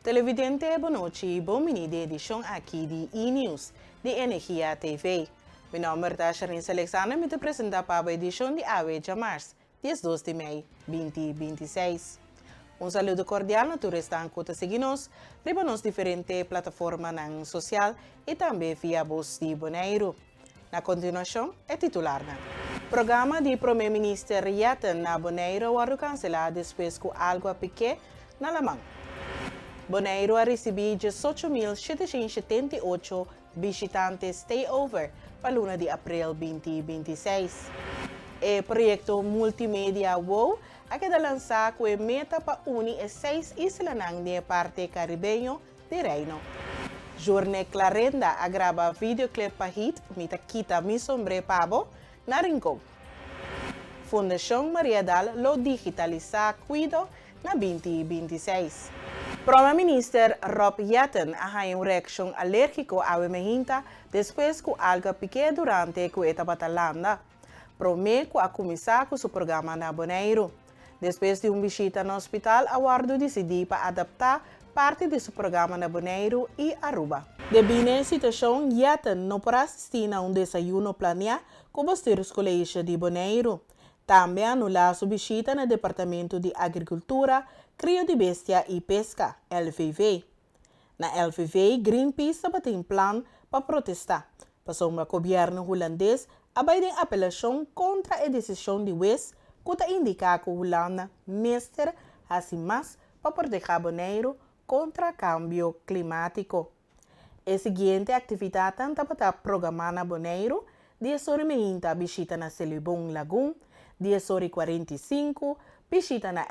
Televidente, bon nochi, bon bini den edicion aki di E-News di Energia TV. Mi nomber ta Sharins Alexander, mi ta presenta pa e edicion di awe djamars, 12 di mei 2026. Un saludo cordial na tur esnan cu ta sigui nos riba nos diferente plataformanan social y tambe via Bos di Boneiru. Na continuacion, e titularnan. Programa di Prome Minister Jetten na Boneiru a wordo cancela despues cu algo a pik'e na laman. Boneiru a ricibi 18.778 bishitante stayover pa luna di april 2026. E proyecto multimedia WOW a keda lansa cu e meta pa uni e seis islanan den e parti caribeño di Reino. Journey Clarenda a graba videoclip pa hit Mi ta kita mi sombré pa bo na Rincon. Fundacion Mariadal lo digitalisa cuido na 2026. Prome Minister Rob Jetten a haña un reaccion alergico awe mainta despues cu algo a pik'e durante cu e tabata landa. Prome cu a cuminsa cu su programa na Boneiru. Despues di un bishita na hospital a wordo dicidi pa adapta parti di su programa na Boneiru y Aruba. Debi na e situacion, Jetten no por asisti na un desayuno planea cu Bestuurscollege di Boneiru. Tambe a anula su bishita na Departamento di Agricultura, Crio di Bestia y Pesca, LVV. Na LVV, Greenpeace tabatin plan pa protesta, pasobra gobierno Hulandes a bay den apelacion contra e decision di hues cu ta indica cu Hulanda mester haci mas pa proteha Boneiru contra cambio climatico. E siguiente actividadnan tabata programa na Boneiru: 10'30 bishita na Selibon Lagoon, 10'45 bishita na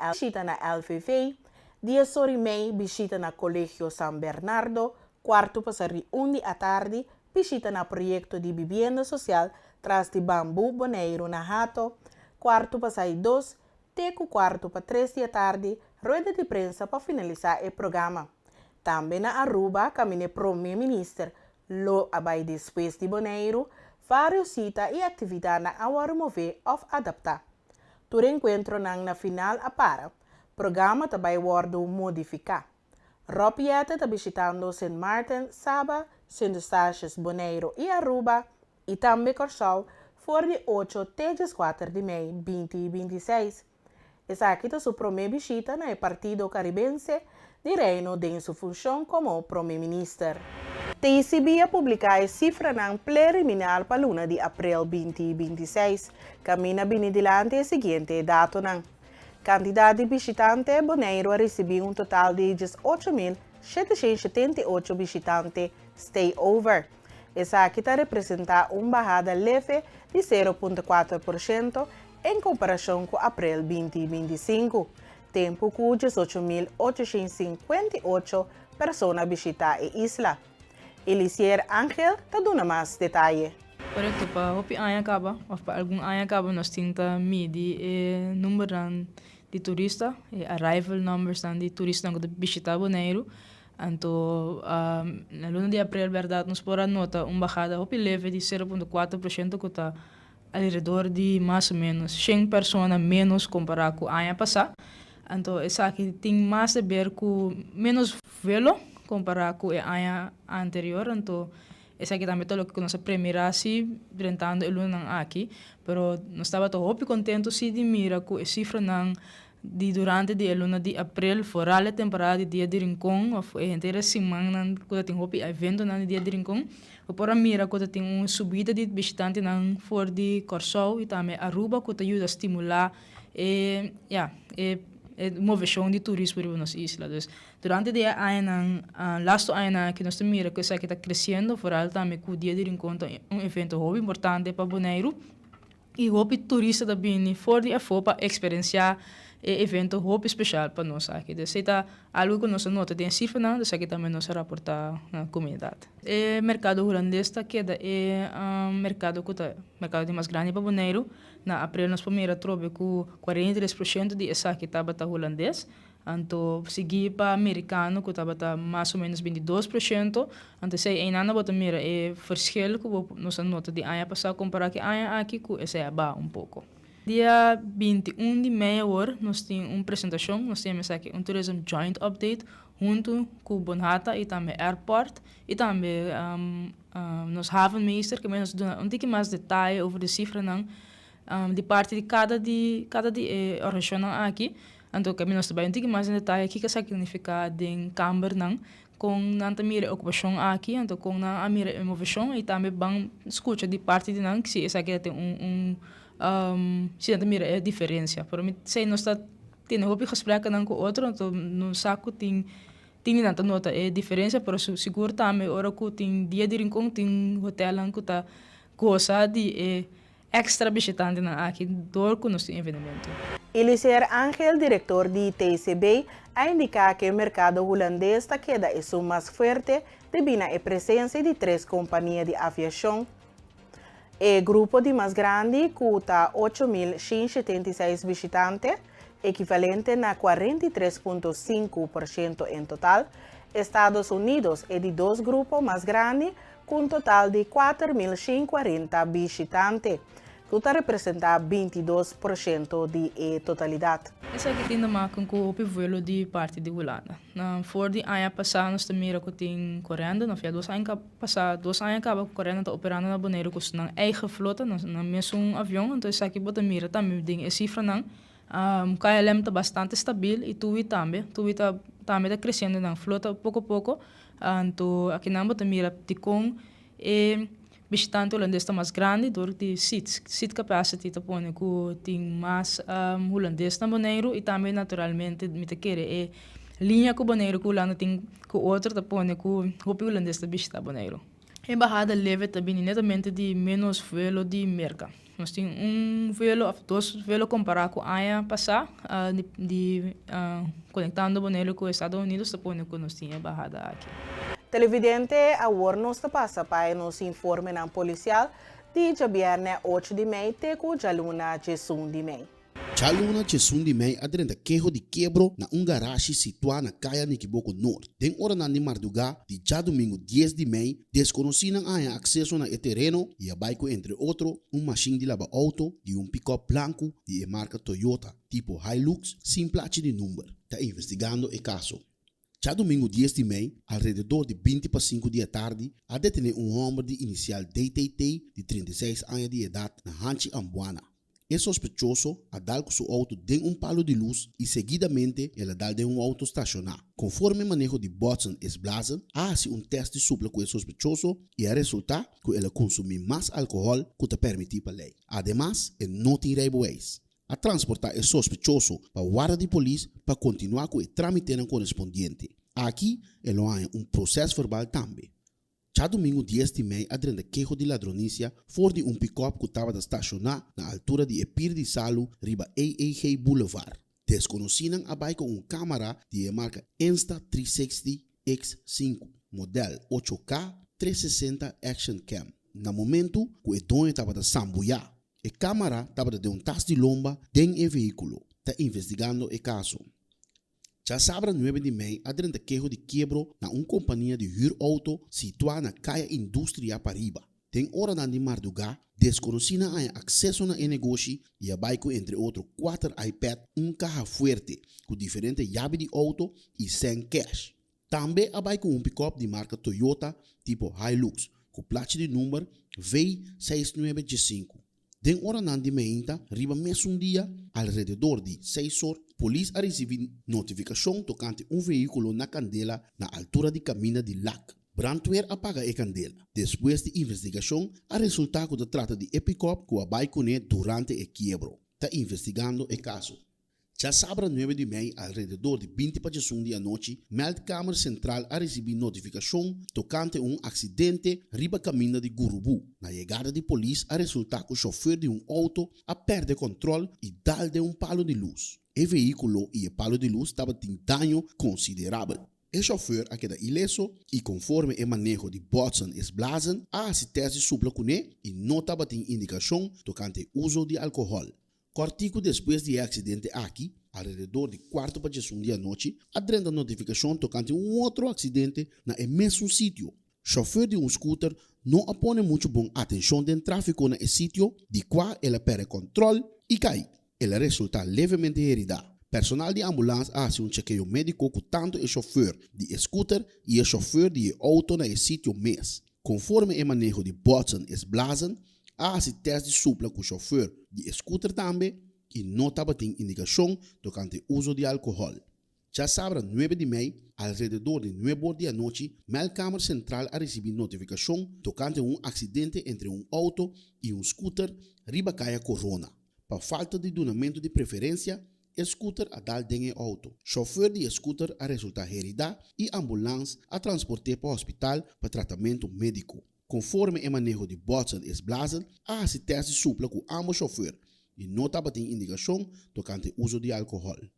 LVV, 10'30 bishita na Colegio San Bernardo, 1:45 di atardi bishita na proyecto di vivienda social tras di Bambu Boneiru na Hato, 1:45 te 2:45 di atardi rueda di prensa pa finalisa e programa. Tambe na Aruba, caminda Prome Minister lo a bay despues di Boneiru, varios cita y actividadnan a wordo move of adapta. Tur encuentronan na final a para. Programa ta bay wordo modifica. Rob Jetten ta bishitando St. Martin, Saba, St. Eustatius, Boneiru y Aruba y tambe Corsou for di 8 te 4 di mei 2026. Esaki ta su prome bishita na e partido caribense di Reino den su funcion como Prome Minister. TCB a publica e cifranan preliminar pa luna di april 2026. Caminda a bini dilanti e siguiente datonan. Cantidad di bishitante: Boneiru a ricibi un total di 18.778 bishitante stayover. Esaki ta representa un bahada leve di 0,4% en comparacion cu april 2025, tempo cu 18.858 persona a bishita e isla. Elisier Angel ta duna mas detaye. Correcto, pa hopi aña caba, of pa algun aña caba nos tin ta midi e numbernan di turista, e arrival numbers di turista cu ta bishita Boneiru. Anto, na luna di april, berdad, nos por a nota un bahada hopi leve di 0,4% cu ta alrededor di mas o menos 100 persona menos compara cu aña pasa. Anto, esaki tin mas di haber cu menos vuelo compara cu aña anterior. Anto, esaki tambe ta loke nos a premira si drentando e lunanan aki, pero nos tabata hopi contento si di mira cu e cifranan di durante di luna di april, vooral e temporada di Dia di Rincon, of e henter simannan cu tin hopi eventonan di Dia di Rincon, bo por a mira cu tin un subida di bishitantenan for di Corsou y tambe Aruba cu ta yuda stimula e, ja, e movecion di turismo riba nos isla. Dus durante di añanan, laatste añanan cu nos ta mira cu esaki ta creciendo, vooral tambe cu Dia di Rincon ta un evento hopi importante pa Boneiru. Y hopi turista ta bini for di afo pa experiencia e evento hopi special pa nos aki. Dus ta algo cu nos a nota den cifranan, dus aki tambe nos a raporta na comunidad. E mercado Hulandes ta keda e mercado cu ta mercado di mas grandi pa Boneiru. Na april nos por mira trobe cu 43% di esaki tabata Hulandes. Anto sigui pa Americano cu tabata mas o menos 22%. Anto esey einan bo ta mira e verschil cu nos a nota di aña pasa compara cu aña aki cu esey a baha un poco. Dia 21 di mei awor nos tin un presentashon, nos tin esaki un Tourism Joint Update huntu ku Bonhata i tambe Airport i tambe nos havenmeester ke nos duna un tiki mas detaye over di sifranan di parti di kada di kada di e organisashonnan aki. Anto ke nos ta bai un tiki mas den detaye kiko esaki nifiká den kambernan, kon nan ta mira e okupashon aki, anto kon nan a mira e moveshon i tambe ban skucha di parti di nan si esaki ta tin un un si nan ta mira e diferensia. Pero mi sey nos ta tene hopi gespreknan ku otro anto nos sa ku tin tin di nan ta nota e diferensia pero sigur tambe ora ku tin dia di Rincon tin hotelnan ku ta gosa di e Extra bishitantenan aki dor ku nos tin evenemento. Eliezer Angel, direktor di TCB, a indiká ku e merkado hulandes ta keda esun mas fuerte debí na e presensia di tres kompania di aviashon. E grupo di mas grandi, ku ta 8.176 bishitante, ekivalente na 43.5% en total, Estados Unidos e di dos grupo mas grandi ku un total di 4.140 bishitante, ku ta representá 22% di e totalidat. Esaki tin te maken ku hopi vuelo di parti di Hulanda. Na for di aña pasá nos ta mira ku tin Corendon, òf ya dos aña pasá, dos aña kaba ku Corendon ta operando na Boneiru ku nan eigen flota, nan mesun avion, anto esaki bo ta mira tambe den e sifranan. KLM ta bastante stabil i TUI tambe. TUI ta tambe ta kresiendo nan flota poko poko. Anto akinan bo ta mira dikon e bishitante hulandes ta mas grandi dor di seats. Seat capacity ta pone ku tin mas hulandes na Boneiru i tambe naturalmente mi ta kere e liña ku Boneiru ku Hulanda tin ku otro ta pone ku hopi hulandes ta bishita Boneiru. E bahada leve ta bini netamente di ménos vuelo di Merka. Nos tin un vuelo òf dos vuelo kompará ku aña pasá di konektando Boneiru ku Estados Unidos ta pone ku nos tin e bahada aki. Televidente, awor nos ta pasa pa e nos informenan polisial di djabièrnè 8 di mei te ku djaluna 11 di mei. Djaluna 11 di mei a drenta keho di kebro na un garashi situá na Kaya Nikiboko Noord. Den oranan di mardugá di djadumingu 10 di mei, deskonosínan a haña akseso na e tereno i a bai ku entre otro un mashin di laba outo i un pikòp blanku di e marka Toyota tipo Hilux sin plachi di number. Ta investigando e kaso. Djadumingu 10 di mei, alrededor di 20 pa 5 di atardi, a detené un hòmber di inisial DTT di 36 aña di edat na Hanchi Ambuana. E sospechoso a dal ku su outo den un palu di lus i seguidamente el a dal den un outo stashoná. Konforme maneho di Botsen es Blazen a hasi un tèst di supla ku e sospechoso i a resultá ku el a konsumí mas alkohòl ku ta permití pa lei. Ademas e no tin reibeweis. A transportá e sospechoso pa warda di polis pa kontinuá ku e trámitenan korespondiente. Aki e lo haña un prosèsverbal tambe. Djadumingu 10 di mei a drenta keho di ladronisia for di un pikòp ku tabata stashoná na altura di e pir di salu riba EEG Boulevard. Deskonosínan a bai ku un kámara di e marka Insta 360 X5, modèl 8K 360 Action Cam, na momentu ku e doño tabata sambuyá. E kámara tabata den un tas di lomba den e vehíkulo. Ta investigando e kaso. Djasabra 9 di mei a drenta keho di kiebro na un kompania di hür outo situá na Kaya Industria pariba. Den oranan di mardugá, deskonosínan a haña akseso na e negoshi i a bai ku entre otro kuater iPad, un kaha fuerte ku diferente yabi di outo i sèn kèsh. Tambe a bai ku un pikòp di marka Toyota tipo Hilux ku plachi di number V 6915. Den oranan di meinta riba mesun dia, alrededor di seis or, polis a risibí notifikashon tokante un vehíkulo na kandela na altura di kaminda di Lak. Brandweer a paga e kandela. Despues di investigashon a resultá ku ta trata di e pikòp ku a bai kuné durante e kiebro. Ta investigando e kaso. Djasabra 9 di mei alrededor di 20 pa 11 di anochi, Meldkamer Sentral a risibí notifikashon tokante un aksidente riba kaminda di Gurubú. Na yegada di polis a resultá ku shofùr di un outo a pèrdè kòntròl i dal den un palu di lus. E vehíkulo i e palu di lus tabatin daño konsiderabel. E shofùr a keda ileso i konforme e maneho di botsen es blazen a hasi tèst di supla kuné i no tabatin indikashon tokante e uso di alkohòl. Kòrtiku despues di e aksidente aki, alrededor di kuarto pa 11 di anochi, a drenta notifikashon tokante un otro aksidente na e mesun sitio. Shòfèr di un skuter no a pone muchu bon atenshon den tráfiko na e sitio, di kua el a pèrdè kòntròl i kai. El a resultá levemente heridá. Personal di ambulans a hasi un chekeo médiko ku tantu e shofùr di e skuter i e shofùr di e outo na e sitio mes. Konforme e maneho di botsen es blazen, a hasi tèst di supla ku shofùr di e skuter tambe i no tabatin indikashon tokante uso di alkohòl. Djasabra nuebe di mei, alrededor di nuebor di anochi, Meldkamer Sentral a risibí notifikashon tokante un aksidente entre un outo i un skuter riba Kaya Korona. Pa falta di dunamentu di preferensia, e skuter a dal den e outo. Shòfer di e skuter a resultá heridá i ambulans a transport'é pa hospital pa tratamentu médiko. Konforme e maneho di botsen es blazen, a hasi tèst di supla ku ámbos shòfer i no tabatin indikashon tokante uso di alkohòl.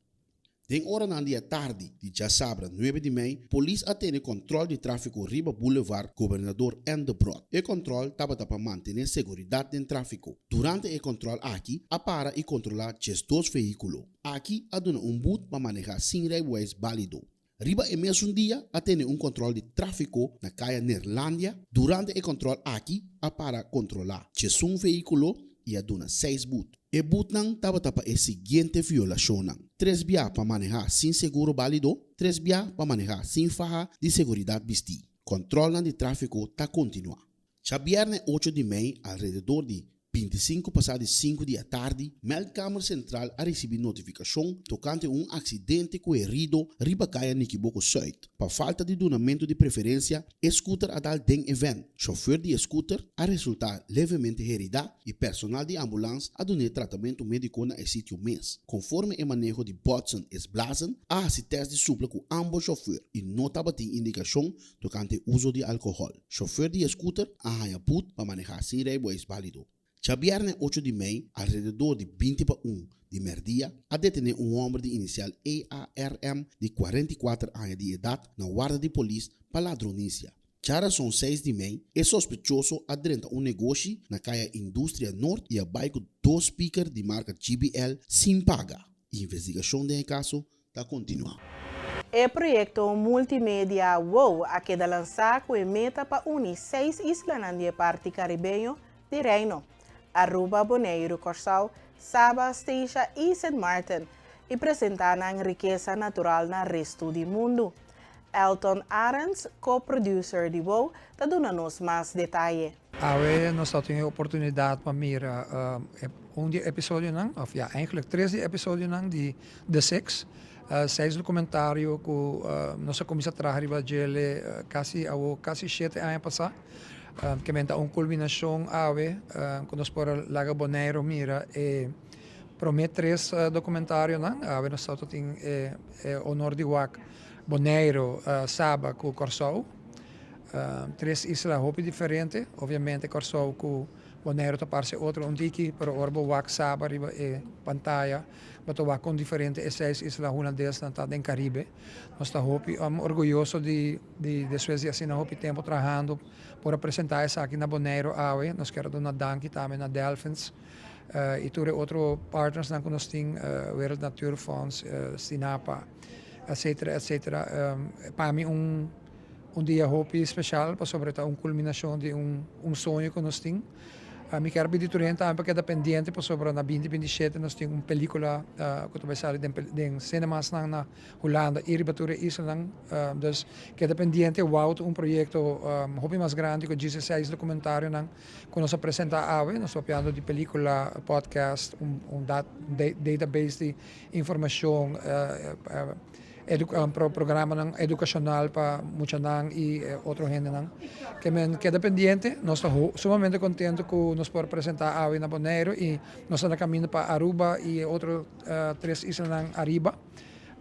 Den oranan di atardi di djasabra nuebe di mei, polis a tene kòntròl di tráfiko riba Boulevard Gobernador N. Debrot. E kòntròl tabata pa mantené seguridat den tráfiko. Durante e kòntròl aki a para i kontrolá 12 vehíkulo. Aki a duna un but pa manehá sin rijbewijs bálido. Riba e mesun dia a tene un kòntròl di tráfiko na Kaya Neerlandia. Durante e kòntròl aki a para kontrolá 11 vehíkulo i a duna seis but. E butnan tabata pa e siguiente violashonnan, tres bia pa manehá sin seguro bálido, tres bia pa manehá sin faha di seguridat bistí. Kòntròlnan di tráfiko ta kontinuá. Djabièrnè ocho di mei alrededor di 25 pasá di sinku di atardi, Meldkamer Sentral a risibí notifikashon tokante un aksidente ku herido riba Kaya Nikiboko Sùit. Pa falta di dunamentu di preferensia, e skuter a dal den e vèn. Shofùr di e skuter a resultá levemente heridá i personal di ambulans a dun'é tratamentu médiko na e sitio mes. Konforme e maneho di botsen es blazen, a hasi tèst di supla ku ámbos shofùr i no tabatin indikashon tokante uso di alkohòl. Shofùr di e skuter a haña but pa manehá sin rijbewijs bálido. Djabièrnè ocho di mei, alrededor di 20 pa un di mèrdia, a detené un hòmber di inisial EARM di 44 aña di edat na warda di polis pa ladronisia. Djarason seis di mei, e sospechoso a drenta un negoshi na Kaya Industria Noord i a bai ku dos speaker di marka JBL sin paga. Investigashon den e kaso ta kontinuá. E proyekto multimedia wow a keda lansá ku e meta pa uni seis islanan di e parti karibeño di Reino, Aruba, Boneiru, Kòrsou, Saba, Statia i Sint Maarten, i presentá nan rikesa natural na restu di mundu. Elton Arends, co-producer di wow, ta duna nos mas detaye. Awe nos ta tin e oportunidat pa mira un di e episodionan, òf ya, eigenlijk tres di e episodionan di The Six, seis dokumentario ku nos a kuminsá traha riba djele kasi awo kasi shete aña pasá. Ke men ta un kulminashon awe ku nos por a laga Boneiru mira e promé tres dokumentarionan. Awe nos ta tin e honor di wak Boneiru, Saba ku Kòrsou. Tres isla hopi diferente. Obviamente Kòrsou ku Boneiru ta parse otro un tiki, pero ora bo wak Saba riba e pantaya, bo ta wak kon diferente e seis isla hulandesnan ta den Karibe. Nos ta hopi orguyoso di di despues di asina hopi tempu trahando por a presentá esaki na Boneiru awe. Nos kier a duna danki tambe na Delfins i tur e otro partnersnan ku nos tin, Wereld Natuur Fonds, Stinapa, etcetera, etcetera. Pa mi un Un dia hopi special pasobra ta un culminacion di un un soño cu nos tin. Mi kier pidi tur hende tambe pa keda pendiente pasobra na binti 27 nos tin un pelicula cu ta bay sali den den cinemasnan na Hulanda y riba tur e islanan. Dus keda pendiente, wou ta un proyecto hopi mas grandi cu djis e seis documentarionan cu nos a presenta awe. Nos ta papiando di pelicula, podcast, un un database di informacion. Programanan edukashonal pa muchanan i otro hendenan. Ke men keda pendiente, nos ta sumamente kontentu ku nos por presentá awe na Boneiru i nos ta na kaminda pa Aruba i e otro tres islanan ariba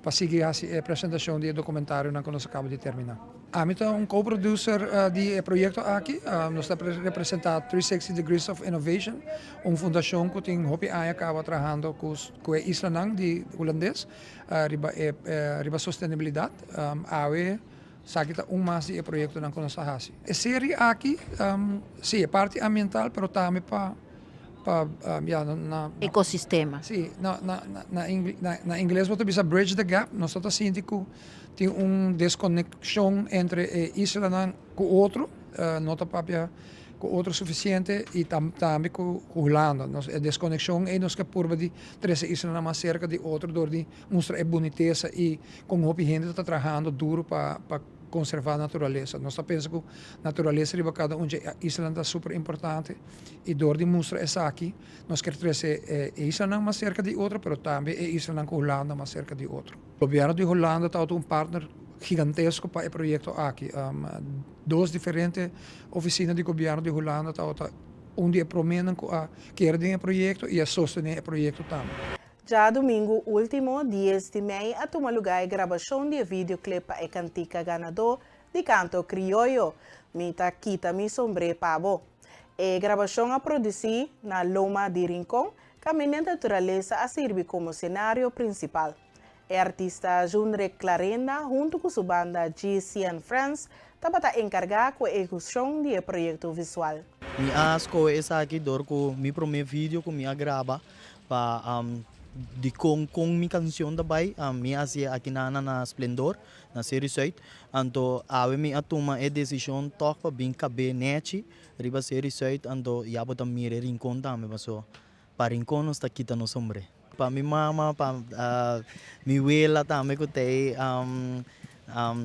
pa sigui hasi e presentashon di e dokumentarionan ku nos a kaba di terminá. Ami ta un co-producer di e proyekto aki. Nos ta representá 360 Degrees of Innovation, un fundashon ku tin hopi aña kaba trahando ku e islanan di hulandes. Riba e riba sostenibilidat awe esaki ta un mas di e proyektonan ku nos ta hasi. E serie aki si e parti ambiental pero tambe pa pa ya na Ekosistema. Si na na na na ingles bo ta bisa bridge the gap nos ta sinti ku tin un deskonekshon entre e islanan ku otro no ta papia. ku otro sufisiente i tambe ku Hulanda. Nos e deskonekshon ei nos ke purba di trese islanan mas serka di otro dor di mustra e bunitesa i kon hopi hende ta trahando duru pa pa konservá naturalesa. Nos ta pensa ku naturalesa riba kada un dje islanan ta super importante i dor di mustra esaki nos kier trese e islanan mas serka di otro pero tambe e islanan ku Hulanda mas serka di otro. Gobièrnu di Hulanda tabata un partner gigantesko pa e proyekto aki. Dos diferente ofisina di gobièrnu di Hulanda tabata un di e proménan ku a kere den e proyekto i a sostené e proyekto tambe. Djadumingu último, dies di mei, a tuma lugá e grabashon di e videoclip pa e kantika ganadó di kanto krioyo, Mi ta kita mi sombré pa bo. E grabashon a produsí na Loma di Rincon, kaminda naturalesa a sirbi komo senario prinsipal. E artista Junrek Clarenda huntu ku su banda GC and Friends tabata enkargá ku e ehekushon di e proyekto visual. Mi a skohe esaki dor ku mi promé video ku mi a graba pa dikon kon mi kanshon ta bai mi a hasié aki na na Splendor na Seri Zuid. Anto awe mi a tuma e desishon tòg pa bin kab'é nèchi riba Seri Zuid anto ya bo ta mira e rincon tambe paso pa rincon nos ta kita nos sombré. Pa mi mama, pa mi wela tambe ku ta ei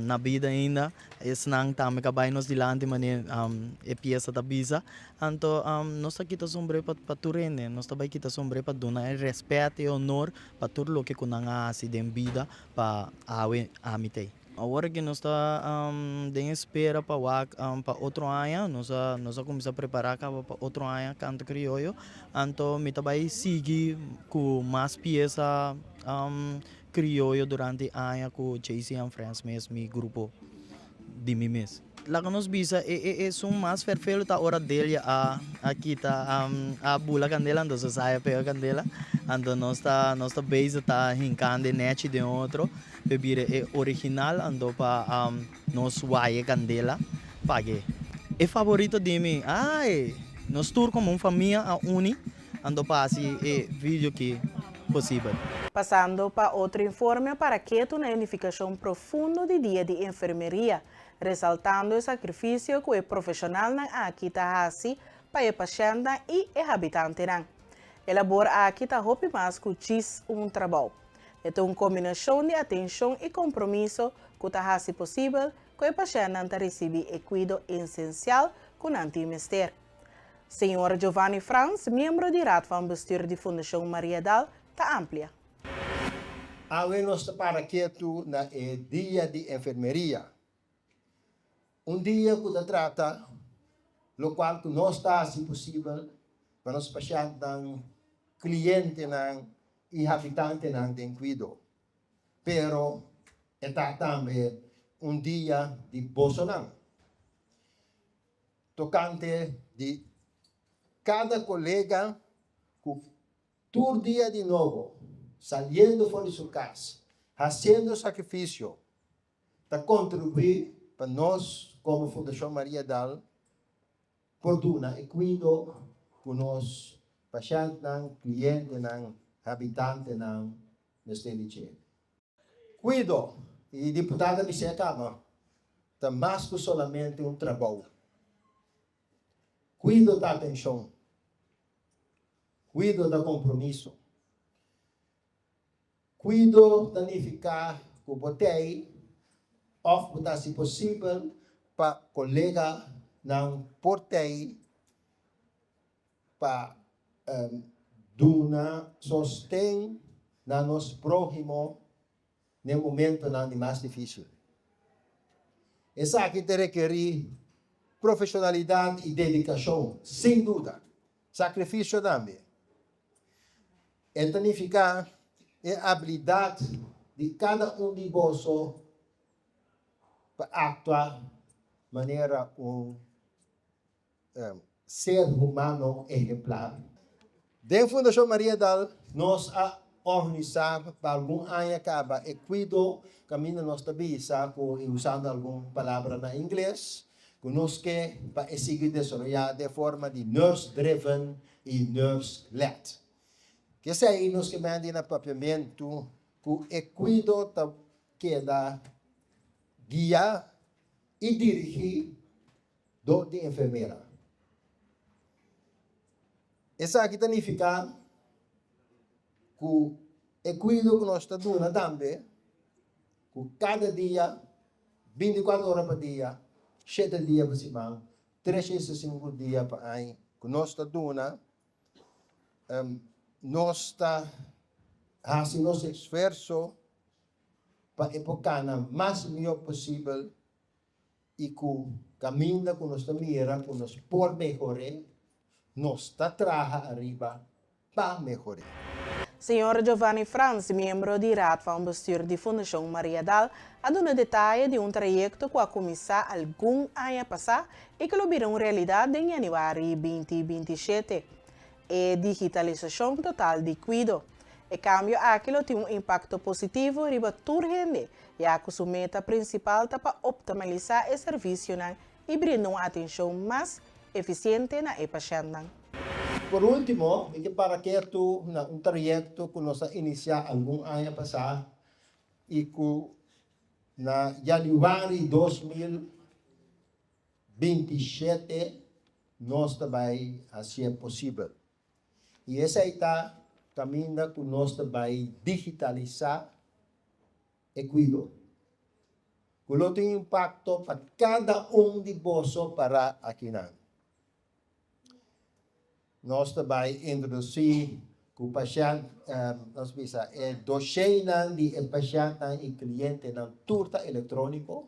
na bida ainda, esnan tambe ku a bai nos dilanti manera e piesa ta bisa. Anto nos ta kita sombré pa tur hende, nos ta bai kita sombré pa duna e rèspèt, e honor pa tur loke ku nan a hasi den bida pa awe ami ta ei. Awor aki nos ta den espera pa wak pa otro aña, nos a nos a kuminsá prepará kaba pa otro aña Kanto Krioyo, anto mi ta bai sigui ku mas piesa krioyo durante aña ku JC and Friends mes, mi grupo di mi mes. Laga nos bisa e e esun mas ferfelu ta ora Delia a a kita a bula kandela anto su saya pega kandela, anto nos ta nos ta bezig ta hinkando e nechi den otro. P'e bira e original anto pa nos waya candela pag'e. E favorito di mi, ay! Nos tur como un famia a uni anto pa haci e video aki posibel. Pasando pa otro informe para ketu na e nificacion profundo di Dia di Enfermeria, resaltando e sacrificio cu e profesionalnan aki ta haci pa e pashentnan y e habitantenan. E labor aki ta hopi mas cu djis un trabou. E ta un kombinashon di atenshon i kompromiso ku ta hasi posibel ku e pashèntnan ta risibí e kuido esensial ku nan tin mester. Señor Giovanni Frans, miembro di Raad van Bestuur di Fundashon Mariadal, ta amplia. Awe nos ta para ketu na e Dia di Enfermeria. Un dia ku ta trata lokual ku nos ta hasi posibel pa nos pashèntnan, klientenan i habitantenan den kuido. Pero e ta tambe un dia di bosonan. Tokante di kada kolega ku Tur dia di nobo, saliendo for di su kas, hasiendo sakrifisio, ta kontribuí pa nos komo Fundashon Maria Dal por duna e kuido ku nos pashèntnan, klientenan, habitantenan mester di dje. Kuido, i diputado a bis'é kaba, ta mas ku solamente un trabou. Kuido ta atenshon. Kuido ta kompromiso. Kuido ta nifiká ku bo t'ei òf bo ta hasi posibel pa koleganan por t'ei pa duna sosten na nos próhimo n'e momentonan di mas difísil. Esaki ta rekerí profeshonalidat i dedikashon, sin duda, sakrifisio tambe. E ta nifiká e abilidat di kada un di boso pa aktua manera un ser humano ehemplar. Den Fundashon Mariadal nos a organisá pa algun aña kaba e kuido kaminda nos ta bisa ku, i usando algun palabra na ingles, ku nos ke pa e sigui desaroyá den forma di nurse driven i nurse led. Kesei nos ke mende na papiamentu ku e kuido ta keda guiá i dirigí dor di enfermera. Esaki ta nifiká ku e kuido ku nos ta duna tambe, ku kada dia, bintikuater ora pa dia, shete dia pa siman, 365 dia pa aña ku nos ta duna, nos ta hasi nos esfuerso pa e por kana mas mihó posibel i ku kaminda ku nos ta mira ku nos por mehor'é, nos ta traha ariba pa mehor'é. Señor Giovanni Frans, miembro di Raad van Bestuur di Fundashon Mariadal, a duna detaye di un trayekto ku a kuminsá algun aña pasá i ku lo bira un realidat den yanüari 2027, e digitalisashon total di kuido. E kambio aki lo tin un impakto positivo riba tur hende, ya ku su meta prinsipal ta pa optimalisá e servisionan i brinda un atenshon mas efisiente na e pashèntnan. Por último, mi ke para ketu na un trayekto ku nos a inisiá algun aña pasá i ku na yanüari 2027 nos ta bai hasié posibel. I esei ta kaminda ku nos ta bai digitalisá e kuido, ku lo tin impakto pa kada un di boso pará akinan. Nos ta bai introdusí ku pashènt, nos bisa e dosheinan di e pashèntnan i klientenan tur ta elektróniko.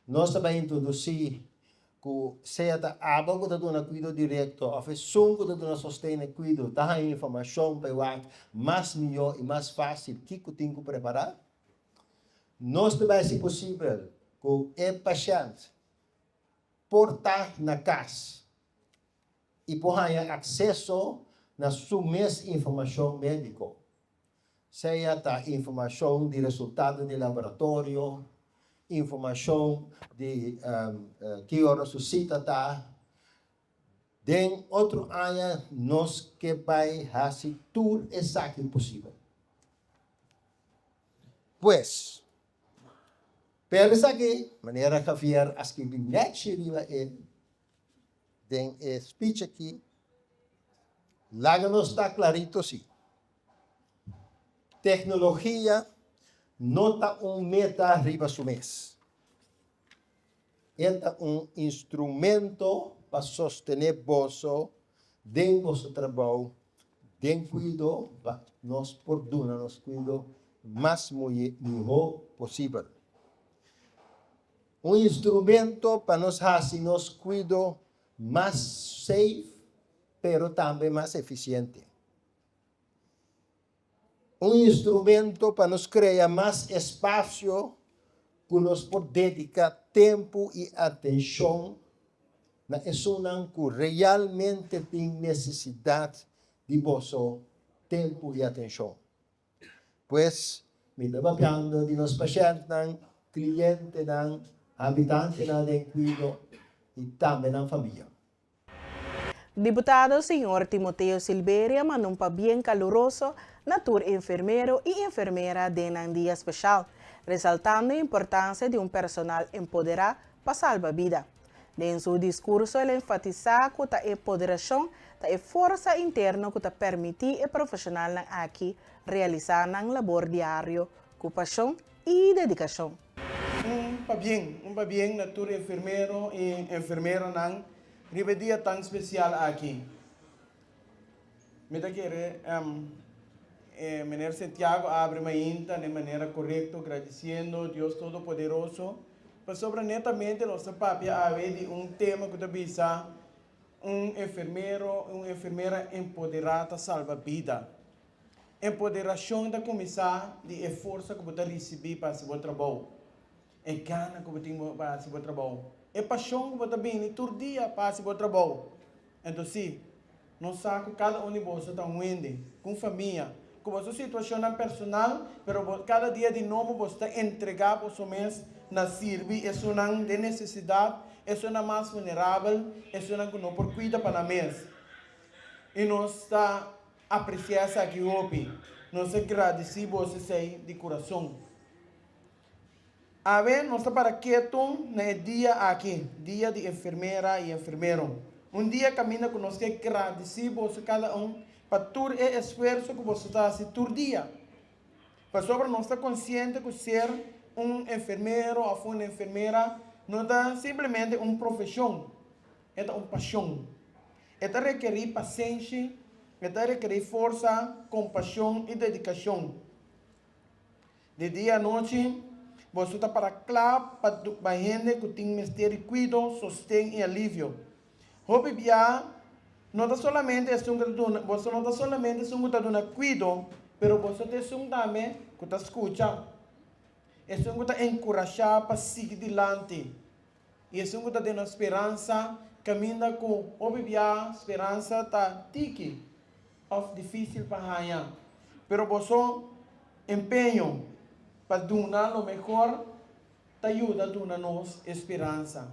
Nos ta bai introdusí ku sea ta abo ku ta duna kuido direkto òf esun ku ta duna sosten na e kuido ta haña informashon pa e wak mas mihó i mas fásil kiko tin ku prepará. Nos ta bai hasi posibel ku e pashènt por ta na kas i por haña akseso na su mes informashon médiko. Sea ta informashon di resultado di laboratorio, informashon di ki ora su sita ta. Den otro aña nos ke bai hasi tur esaki posibel. Pues, pero esaki, manera Javier a skirbi nèchi riba e den e speech aki, laga nos ta klarito si. Teknologia no ta un meta riba su mes. E ta un instrumento pa sostené boso den boso trabou den kuido pa nos por duna nos kuido mas mihó posibel. Un instrumento pa nos hasi nos kuido mas safe pero tambe mas efisiente. Un instrumento pa nos krea mas espasio ku nos por dediká tempu i atenshon na esunnan ku realmente tin nesesidat di boso tempu i atenshon. Pues, mi ta papiando di nos pashèntnan, klientenan, habitantenan den kuido i tambe nan famia. Diputado señor Timoteo Silberia manda un pabien kaluroso na tur enfermero i enfermera den nan dia speshal, resaltando e importansia di un personal empoderá pa salba bida. Den su diskurso el a enfatisá ku ta e poderashon ta e forsa interno ku ta permití e profeshonalnan aki realisá nan labor diario ku pashon i dedikashon. Un pabien, un pabien na tur enfermero i enfermeranan Riba e dia tan spesial aki, mi ta kere e Meneer Santiago a abri mainta na e manera korekto gradisiendo Dios Todopoderoso pasobra netamente nos ta papia awe di un tema ku ta bisa un enfermero, un enfermera empoderá ta salba bida. Empoderashon ta kuminsá di e forsa ku bo ta risibí pa hasi bo trabou. E gana ku bo tin pa hasi bo trabou. E pashon ku bo ta bini tur dia pa hasi bo trabou. Enton sí, nos sa ku kada un di boso ta un hende, ku un famia, ku boso situashonnan personal, pero bo kada dia di nobo boso ta entregá boso mes na sirbi esunnan den nesesidat, esunnan mas vulnerabel, esunnan ku no por kuida pa nan mes. I nos ta apresiá esaki hopi. Nos ta gradisí boso esei di kurason. Awe nos ta para ketu na e dia aki, dia di enfermera i enfermero. Un dia kaminda ku nos ke gradisí boso kada un pa tur e esfuerso ku boso ta hasi tur dia. Pasobra nos ta konsiente ku ser un enfermero òf un enfermera no ta simplemente un profeshon, e ta un pashon. E ta rekerí pasenshi, e ta rekerí forsa, kompashon i dedikashon. Di dia anochi, boso ta para kla pa pa hende ku tin mester di kuido, sosten i alivio. Hopi bia, no ta solamente esun ku ta duna, boso no ta solamente esun ku ta duna kuido, pero boso ta esun tambe ku ta skucha, esun ku ta enkurashá pa sigui dilanti, i esun ku ta duna speransa kaminda ku hopi bia speransa ta tiki òf difísil pa haña. Pero boso Empeño pa duna lo mehor ta yuda duna nos e speransa.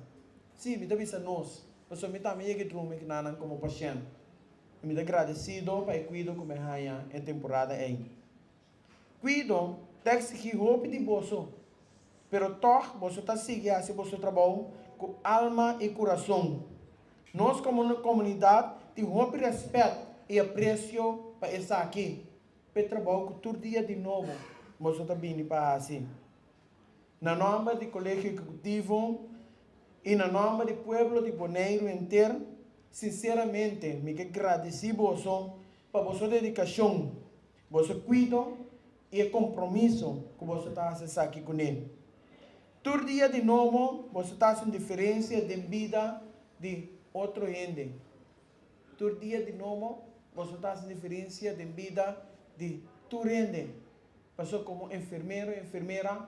Sí, mi ta bisa nos, pasobra mi tambe yega e drumi ku nan komo pashènt. I mi ta gradesido pa e kuido ku mi a haña e temporada ei. Kuido ta eksigí hopi di boso, pero tòg boso ta sigui hasi boso trabou ku alma i kurason. Nos komo komunidat tin hopi rèspèt i apresio pa esaki. P'e trabou ku tur dia di nobo boso ta bini pa hasi. Na nòmber di Kolegio Ehekutivo i na nòmber di pueblo di Boneiru henter, sinseramente mi ke gradisí boso pa boso dedikashon, boso kuido i e kompromiso ku boso ta hasi esaki kuné. Tur dia di nobo boso ta hasi un diferensia den bida di otro hende. Tur dia di nobo boso ta hasi diferensia den bida di tur hende. Pasobra komo enfermero i enfermera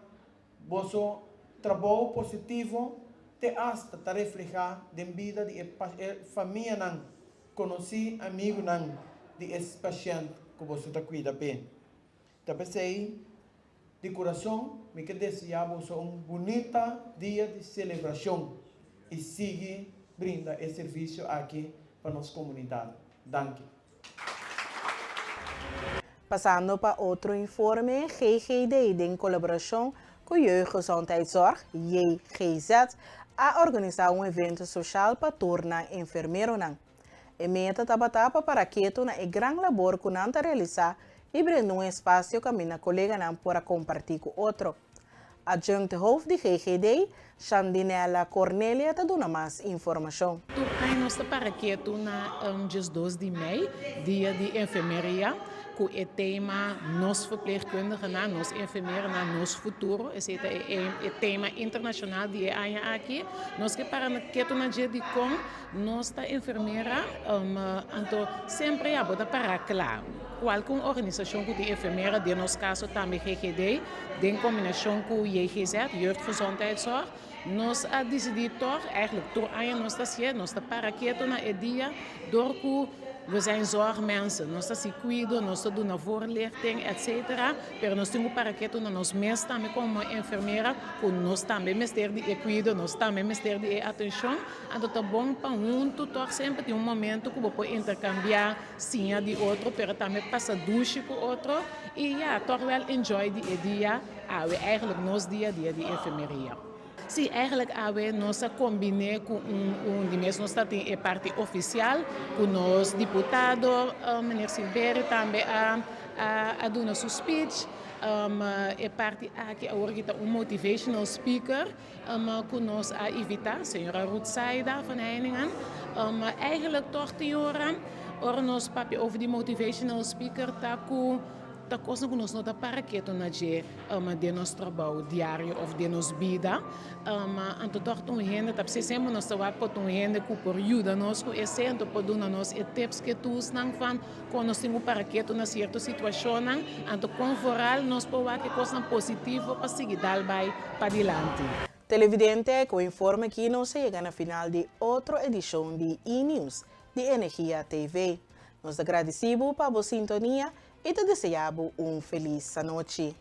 boso trabou positivo te asta ta reflehá den bida di e famianan, konosí, amigunan di e pashènt ku boso ta kuida p'e. Ta p'esei di kurason mi ke deseá boso un bunita dia di selebrashon i sigui brinda e servisio aki pa nos komunidat. Danki. Pasando pa otro informe, GGD den kolaborashon ku Jeugdgezondheidszorg, JGZ, a organisá un evento soshal pa tur nan enfermeronan. E meta tabata pa para ketu na e gran labor ku nan ta realisá i brinda un espasio kaminda koleganan por a kompartí ku otro. Adjunct hoofd di GGD, Shandinella Cornelia ta duna mas informashon. Tur aña nos ta para ketu na 12 di mei, dia di enfermeria, ku e tema Nos verpleegkundigenan, nos enfermeronan, nos futuro. Esei ta e tema internashonal di e aña aki. Nos ke para ketu na dje dikon Nos ta enfermera, anto semper ya bo ta para kla. Kualke un organisashon ku tin enfermera, den nos kaso tambe GGD, den kombinashon ku JGZ, Jeugdgezondheidszorg, nos a disidí tòg, eigenlijk tur aña nos ta hasié, nos ta para ketu na e dia dor ku we zijn zorgmensen, nos ta hasi kuido, nos ta duna voorlichting, etcetera, pero nos tin ku para ketu na nos mes tambe komo enfermera ku nos tambe mester di e kuido, nos tambe mester di e atenshon. Anto ta bon pa huntu tòg semper tin un momentu ku bo por interkambiá, siña di otro, pero tambe pasa dushi ku otro i ya, tòg wèl enjoy di e dia awe, eigenlijk nos dia, dia di enfermeria. Sí, eigenlijk awe nos a kombiné ku un un di mes nos ta tin e parti ofisial ku nos diputado meneer Silberie tambe a a duna su speech, e parti aki awor ki ta un motivational speaker. Ku nos a invitá, señora Ruth Saida van Heiningen. Eigenlijk tòg tin ora, ora nos papia over di motivational speaker ta ku ta kosnan ku nos no ta para ketu na dje den nos trabou diario òf den nos bida. Anto tòg ta un hende ta p'esei semper nos ta wak pa ta un hende ku por yuda nos ku esei, anto por duna nos e tips ku e toolsnan van Kon nos tin ku para ketu na sierto situashonnan, anto kon vooral nos por wak e kosnan positivo pa sigui dal bai padilanti. Televidente, ku informe aki nos a yega na final di otro edishon di E-News di Energia TV. Nos ta gradisí bo pa bo sintonia i ta deseá bo un felis anochi.